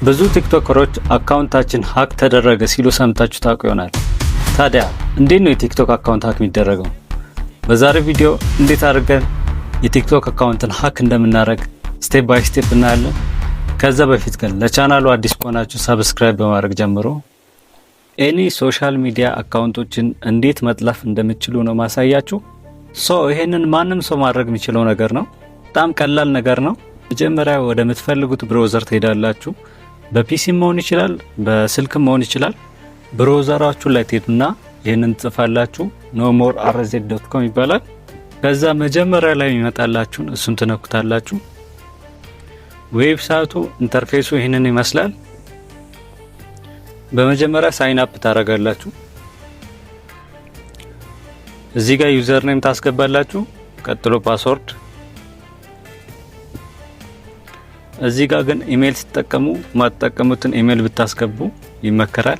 ብዙ ቲክቶከሮች account ኣችን hack ተደረገ ሲሉ ሰምታችሁ ታውቁ ይሆናል። ታዲያ እንዴት ነው የቲክቶክ account hack የሚደረገው? በዛሬው ቪዲዮ እንዴት አድርገን የቲክቶክ account ን hack እንደምናደርግ step by step እናያለን። ከዛ በፊት ግን ለቻናሉ አዲስ ከሆናችሁ subscribe በማድረግ ጀምሮ። Any social media account ኦችን እንዴት መጥለፍ እንደምትችሉ ነው ማሳያችሁ። So ይሄንን ማንም ሰው ማድረግ የሚችለው ነገር ነው። በጣም ቀላል ነገር ነው። መጀመሪያ ወደምትፈልጉት browser ትሄዳላችሁ። በ PC መሆን ይችላል፣ በስልክም መሆን ይችላል። Browser ኣችሁ ላይ ትሄዱና ይህንን ትጽፋላችሁ። nomolerz.com ይባላል። ከዛ መጀመሪያ ላይ የሚመጣላችሁን እሱን ትነኩታላችሁ። Website ኡ interface ኡ ይህንን ይመስላል። በመጀመሪያ sign up ታደርጋላችሁ። እዚህ ጋር username ታስገባላችሁ። ቀጥሎ password። እዚህ ጋር ግን ኢሜል ስትጠቀሙ ማትጠቀሙትን ኢሜል ብታስገቡ ይመከራል።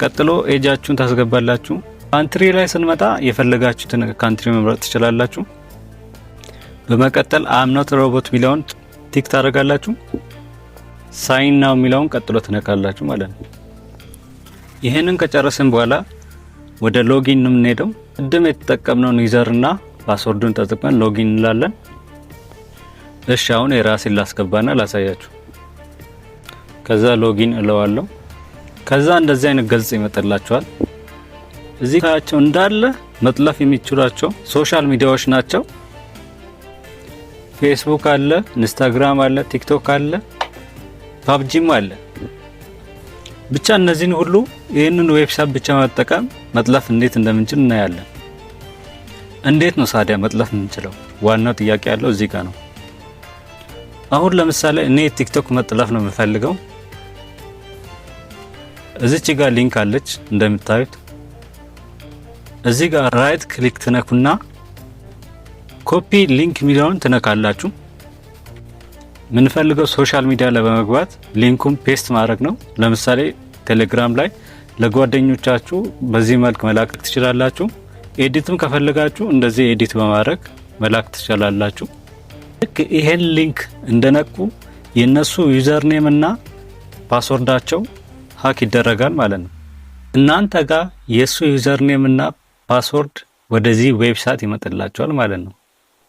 ቀጥሎ age ኣችሁን ታስገባላችሁ። Country ላይ ስንመጣ የፈለጋችሁትን country መምረጥ ትችላላችሁ። በመቀጠል "I'm not robot" የሚለውን tick ታደርጋላችሁ። "Sign now" የሚለውን ቀጥሎ ትነካላችሁ ማለት ነው። ይህንን ከጨረስን በኋላ ወደ login ነው የምንሄደው። ቅድም የተጠቀምነውን user እና password ኡን ተጠቅመን login እንላለን። እሺ፣ አሁን የራሴን ላስገባና ላሳያችሁ። ከዛ login እለዋለሁ። ከዛ እንደዚህ አይነት ገጽ ይመጣላችኋል። እዚህ ካያቸው እንዳለ መጥለፍ የሚችሏቸው social media ዎች ናቸው። ፌስቡክ አለ፣ ኢንስታግራም አለ፣ ቲክቶክ አለ፣ PUBG ም አለ። ብቻ እነዚህን ሁሉ ይህንን website ብቻ መጠቀም መጥለፍ እንዴት እንደምንችል እናያለን። እንዴት ነው ታዲያ መጥለፍ የምንችለው? ዋናው ጥያቄ ያለው እዚህ ጋር ነው። አሁን ለምሳሌ እኔ ቲክቶክ መጥለፍ ነው የምፈልገው። እዚች ጋር link አለች እንደምታዩት። እዚህ ጋር right click ትነኩና copy link የሚለውን ትነካላችሁ። የምንፈልገው social media ላይ በመግባት link ኡን paste ማድረግ ነው። ለምሳሌ ቴሌግራም ላይ ለጓደኞቻችሁ በዚህ መልክ መላክ ትችላላችሁ። Edit ም ከፈለጋችሁ እንደዚህ edit በማድረግ መላክ ትችላላችሁ። ልክ ይሄን link እንደነኩ የነሱ username እና password ኣቸው hack ይደረጋል ማለት ነው። እናንተ ጋር የእሱ username እና password ወደዚህ website ይመጣላችኋል ማለት ነው።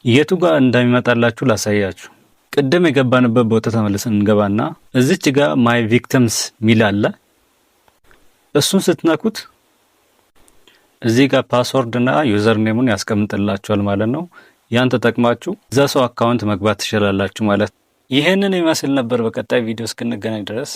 የቱ ጋር እንደሚመጣላችሁ ላሳያችሁ። ቅድም የገባንበት ቦታ ተመልሰን እንገባና እዚች ጋር "my victims" ሚል አለ። እሱን ስትነኩት እዚህ ጋር password እና username ኡን ያስቀምጥላችኋል ማለት ነው። ያን ተጠቅማችሁ እዛ ሰው account መግባት ትችላላችሁ ማለት ነው። ይህንን ይመስል ነበር። በቀጣይ ቪዲዮ እስክንገናኝ ድረስ